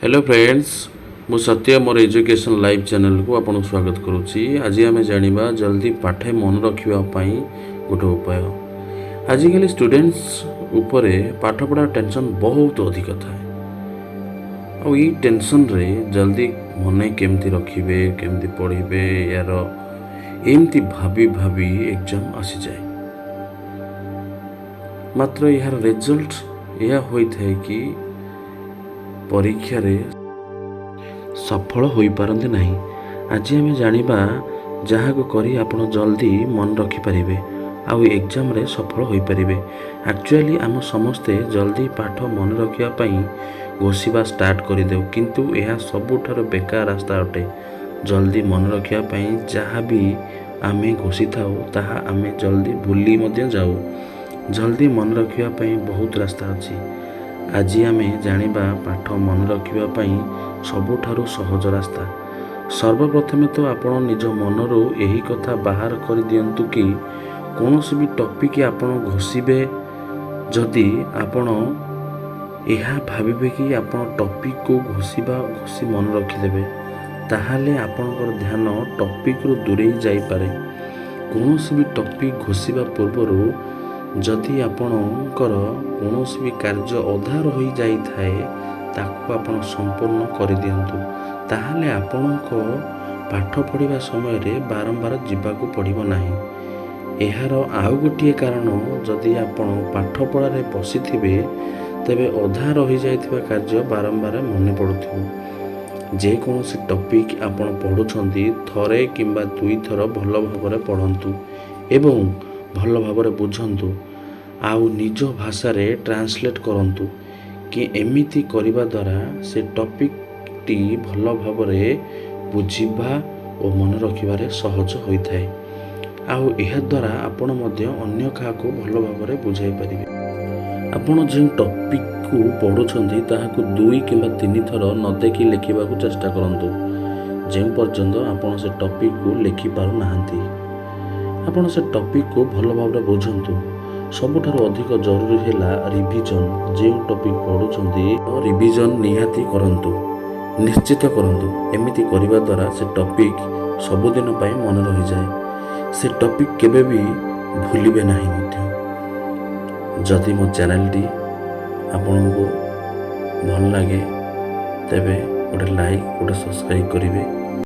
Hello friends, ମୁଁ ସତ୍ୟ, ମୋର education live ଚ୍ୟାନେଲକୁ ଆପଣଙ୍କୁ ସ୍ୱାଗତ କରୁଛି। ଆଜି ଆମେ ଜାଣିବା ଜଲ୍ଦି ପାଠ ମନେ ରଖିବା ପାଇଁ ଗୋଟେ ଉପାୟ। ଆଜିକାଲି ଷ୍ଟୁଡେଣ୍ଟସ୍ ଉପରେ ପାଠପଢ଼ା ଟେନସନ୍ ବହୁତ ଅଧିକ ଥାଏ। ଆଉ ଏଇ ଟେନସନ୍ରେ ଜଲ୍ଦି ମନେ କେମିତି ରଖିବେ, କେମିତି ପଢ଼ିବେ, ୟାର ଏମିତି ଭାବି ଭାବି ଏକ୍ଜାମ୍ ଆସିଯାଏ। ମାତ୍ର ଏହାର ରେଜଲ୍ଟ ଏହା ହୋଇଥାଏ କି ପରୀକ୍ଷାରେ ସଫଳ ହୋଇପାରନ୍ତି ନାହିଁ। ଆଜି ଆମେ ଜାଣିବା ଯାହାକୁ କରି ଆପଣ ଜଲ୍ଦି ମନେ ରଖିପାରିବେ ଆଉ ଏକ୍ଜାମ୍ରେ ସଫଳ ହୋଇପାରିବେ। ଆକ୍ଚୁଆଲି ଆମ ସମସ୍ତେ ଜଲ୍ଦି ପାଠ ମନେ ରଖିବା ପାଇଁ ଘୋଷିବା ଷ୍ଟାର୍ଟ କରିଦେଉ, କିନ୍ତୁ ଏହା ସବୁଠାରୁ ବେକାର ରାସ୍ତା ଅଟେ। ଜଲ୍ଦି ମନେ ରଖିବା ପାଇଁ ଯାହା ବି ଆମେ ଘୋଷିଥାଉ, ତାହା ଆମେ ଜଲ୍ଦି ଭୁଲି ମଧ୍ୟ ଯାଉ। ଜଲ୍ଦି ମନେ ରଖିବା ପାଇଁ ବହୁତ ରାସ୍ତା ଅଛି। ଆଜି ଆମେ ଜାଣିବା ପାଠ ମନେ ରଖିବା ପାଇଁ ସବୁଠାରୁ ସହଜ ରାସ୍ତା। ସର୍ବପ୍ରଥମେ ତ ଆପଣ ନିଜ ମନରୁ ଏହି କଥା ବାହାର କରିଦିଅନ୍ତୁ କି କୌଣସି ବି ଟପିକ୍ ଆପଣ ଘୋଷିବେ, ଯଦି ଆପଣ ଏହା ଭାବିବେ କି ଆପଣ ଟପିକ୍କୁ ଘୋଷିବା ଘୋଷି ମନେ ରଖିଦେବେ, ତାହେଲେ ଆପଣଙ୍କର ଧ୍ୟାନ ଟପିକ୍ରୁ ଦୂରେଇ ଯାଇପାରେ। କୌଣସି ବି ଟପିକ୍ ଘୋଷିବା ପୂର୍ବରୁ ଯଦି ଆପଣଙ୍କର କୌଣସି ବି କାର୍ଯ୍ୟ ଅଧା ରହିଯାଇଥାଏ, ତାକୁ ଆପଣ ସମ୍ପୂର୍ଣ୍ଣ କରିଦିଅନ୍ତୁ। ତାହେଲେ ଆପଣଙ୍କ ପାଠ ପଢ଼ିବା ସମୟରେ ବାରମ୍ବାର ଯିବାକୁ ପଡ଼ିବ ନାହିଁ। ଏହାର ଆଉ ଗୋଟିଏ କାରଣ, ଯଦି ଆପଣ ପାଠପଢ଼ାରେ ବସିଥିବେ, ତେବେ ଅଧା ରହିଯାଇଥିବା କାର୍ଯ୍ୟ ବାରମ୍ବାର ମନେ ପଡ଼ୁଥିବ। ଯେକୌଣସି ଟପିକ୍ ଆପଣ ପଢ଼ୁଛନ୍ତି, ଥରେ କିମ୍ବା ଦୁଇଥର ଭଲ ଭାବରେ ପଢ଼ନ୍ତୁ ଏବଂ ଭଲ ଭାବରେ ବୁଝନ୍ତୁ ଆଉ ନିଜ ଭାଷାରେ ଟ୍ରାନ୍ସଲେଟ୍ କରନ୍ତୁ କି ଏମିତି କରିବା ଦ୍ୱାରା ସେ ଟପିକ୍ଟି ଭଲ ଭାବରେ ବୁଝିବା ଓ ମନେ ରଖିବାରେ ସହଜ ହୋଇଥାଏ। ଆଉ ଏହାଦ୍ୱାରା ଆପଣ ମଧ୍ୟ ଅନ୍ୟ କାହାକୁ ଭଲ ଭାବରେ ବୁଝାଇ ପାରିବେ। ଆପଣ ଯେଉଁ ଟପିକ୍କୁ ପଢ଼ୁଛନ୍ତି, ତାହାକୁ ଦୁଇ କିମ୍ବା ତିନି ଥର ନ ଦେଖି ଲେଖିବାକୁ ଚେଷ୍ଟା କରନ୍ତୁ, ଯେଉଁ ପର୍ଯ୍ୟନ୍ତ ଆପଣ ସେ ଟପିକ୍କୁ ଲେଖିପାରୁନାହାନ୍ତି। ଆପଣ ସେ ଟପିକ୍କୁ ଭଲ ଭାବରେ ବୁଝନ୍ତୁ। ସବୁଠାରୁ ଅଧିକ ଜରୁରୀ ହେଲା ରିଭିଜନ୍। ଯେଉଁ ଟପିକ୍ ପଢ଼ୁଛନ୍ତି, ରିଭିଜନ୍ ନିହାତି କରନ୍ତୁ, ନିଶ୍ଚିତ କରନ୍ତୁ। ଏମିତି କରିବା ଦ୍ୱାରା ସେ ଟପିକ୍ ସବୁଦିନ ପାଇଁ ମନେ ରହିଯାଏ। ସେ ଟପିକ୍ କେବେ ବି ଭୁଲିବେ ନାହିଁ ମଧ୍ୟ। ଯଦି ମୋ ଚ୍ୟାନେଲଟି ଆପଣଙ୍କୁ ଭଲ ଲାଗେ, ତେବେ ଗୋଟେ ଲାଇକ୍, ଗୋଟେ ସବସ୍କ୍ରାଇବ୍ କରିବେ।